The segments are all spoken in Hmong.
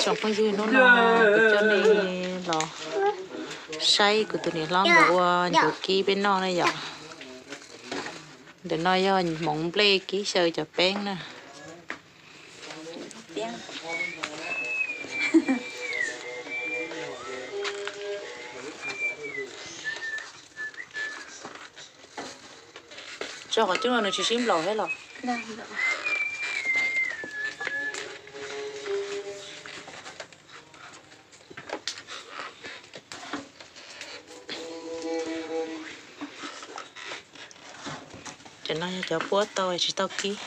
Tsoom phooj ywg, hnub no kuv coj nej los saib kuv tus niam hlob nkawd ua ncuav kib peb noj na yom. Ntawm no yog hmoov nplej kib xyaw cov peeb na. Tso qhov cub no nws tsis sib nplaum thiab los. Cov no yog cov puab tau tsis tau kib.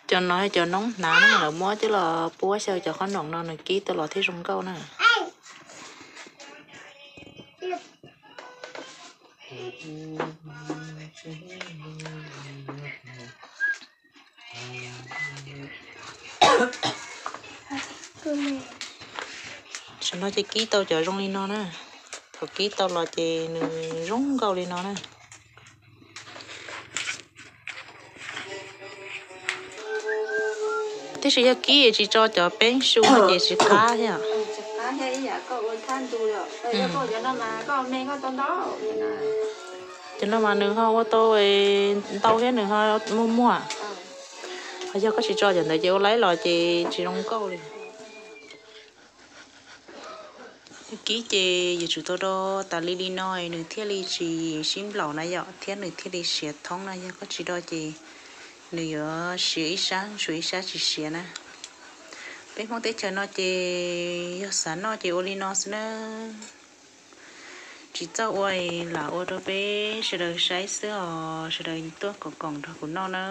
Cov no yog cov noob hnav na, lawv muab coj los puab xyaw cov qhob noom no nws kib tau los thiaj zoo nkauj na. Tam no ces kib tau cov zoo li no na. Thaum kib tau los ces nws zoo nkauj li no na. Tiam sis yog kib tsis tso cov peeb su no ces tsis qab thiab. Cov no mas nws ho ua tau ntau thiab nws ho muag muag. Ho yog koj tsis tso cov ntawd ces ua laib los ces tsis zoo nkauj li. Kib ces yuav tsum tau do tas li li no nws thiaj li tsis sib nplaum na yom, thiab nws thiaj li siav thoob na. Yog koj tsis do ces nws yuav siav ib sab, tshuav ib sab tsis siav na. Peb Hmoob teb chaws no ces yog xav noj ces ua li no xwb na. Tsis txawj ua lam ua rau peb sawv daws saib xwb os, sawv daws tuaj koom koom nrog kuv noj na.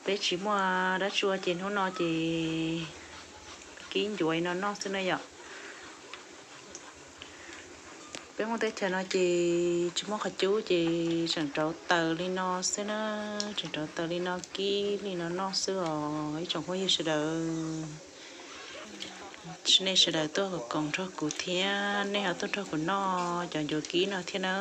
Peb tsis muaj dab tsi ua ces hnub no ces kib ncuav no noj xwb na yom. Peb Hmoob teb chaws no ces tsis muaj qhov cub ces tseem rauv taws li no xwb na, tseem rauv taws li no kib li no noj xwb os ib tsoom phooj ywg sawv daws. Nej sawv daws tuaj koom nrog kuv thiab nej ho tuaj nrog kuv noj cov ncuav kib no thiab na.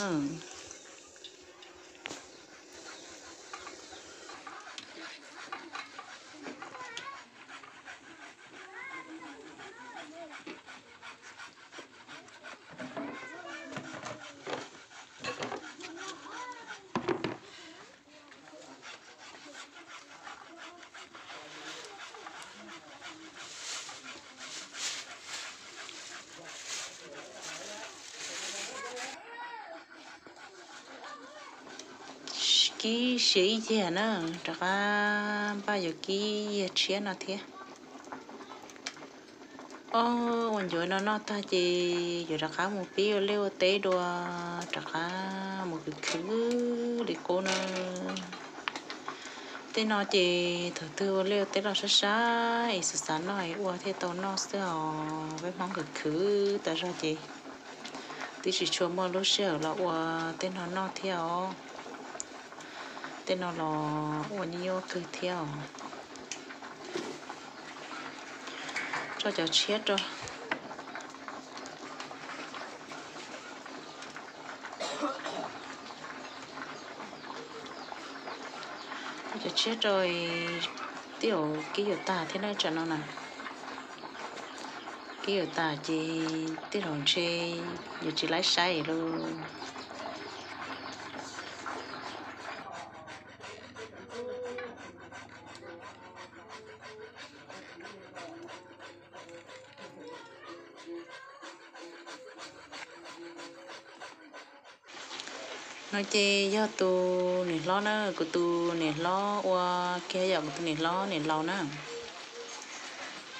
Kib siav ib yam na, rov qab npaj yuav kib yam tshiab no thiab. Ob, ua ncuav no noj tag ces yuav rov qab mus pib ua liaj ua teb dua, rov qab mus khwv khwv li qub na. Tej no ces thaum twg ua liaj ua teb los sab sab es xav xav noj es ua thiaj tau noj xwb os. Peb Hmoob khwv khwv tas zog ces twb tsis tshua muaj lub sij hawm los ua tej no noj thiab os. Tej no los ua nyuaj kawg thiab os. Tso cov tshiab rau. Cov tshiab rau, tej zaum kib yuav tag thiab na tsam no na. Kib yuav tag ces tej zaum ntshe yuav tsis laib saib lawm. No ces yog tus niam hlob na, kuv tus niam hlob ua kiag yom, kuv tus niam hlob niam laus na.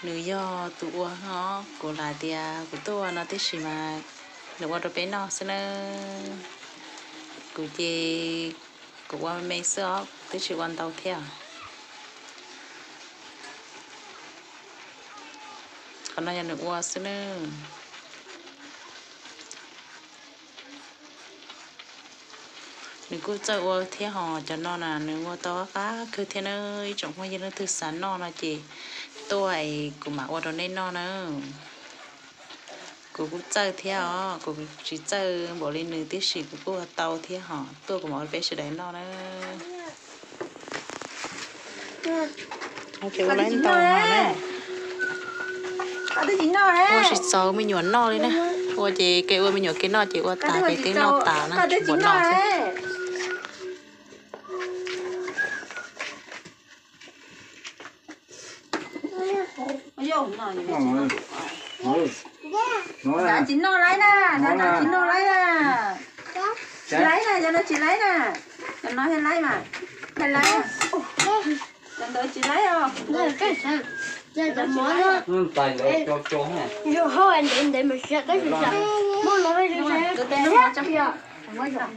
Nws yog tus ua os, kuv lam tias kuv tuaj ua no tib si mas nws ua rau peb noj xwb na. Kuv ces kuv ua me xwb os, twb tsis ua ntau thiab. Qhov no yog nws ua xwb na. Nws kuj txawj ua thiab hos, cov no na nws ua tau qab qab kawg thiab na. Ib tsoom phooj ywg leej twg xav noj no ces Tuaj es kuv mam ua rau nej noj na. Kuv kuj txawj thiab os, kuv tsis txawj npaum li nws tib si kuv kuj ua tau thiab hos. Tuaj kuv mam ua rau peb sawv daws noj na. Ces ua lawm ntau no na. Ua tsis txaus me nyuam noj li na. Ua ces kev ua me nyuam kev noj ces ua tas ces twb noj tas na, tsis muaj noj thiab. Tsis noj laib na, tsis noj laib na. Tsis laib na, cov no tsis laib na. Cov no thiaj laib mas. Thiaj laib. Cov ntawd tsis laib os. Yog hauj ntev ntev mas siab qab siab, muaj no thiab.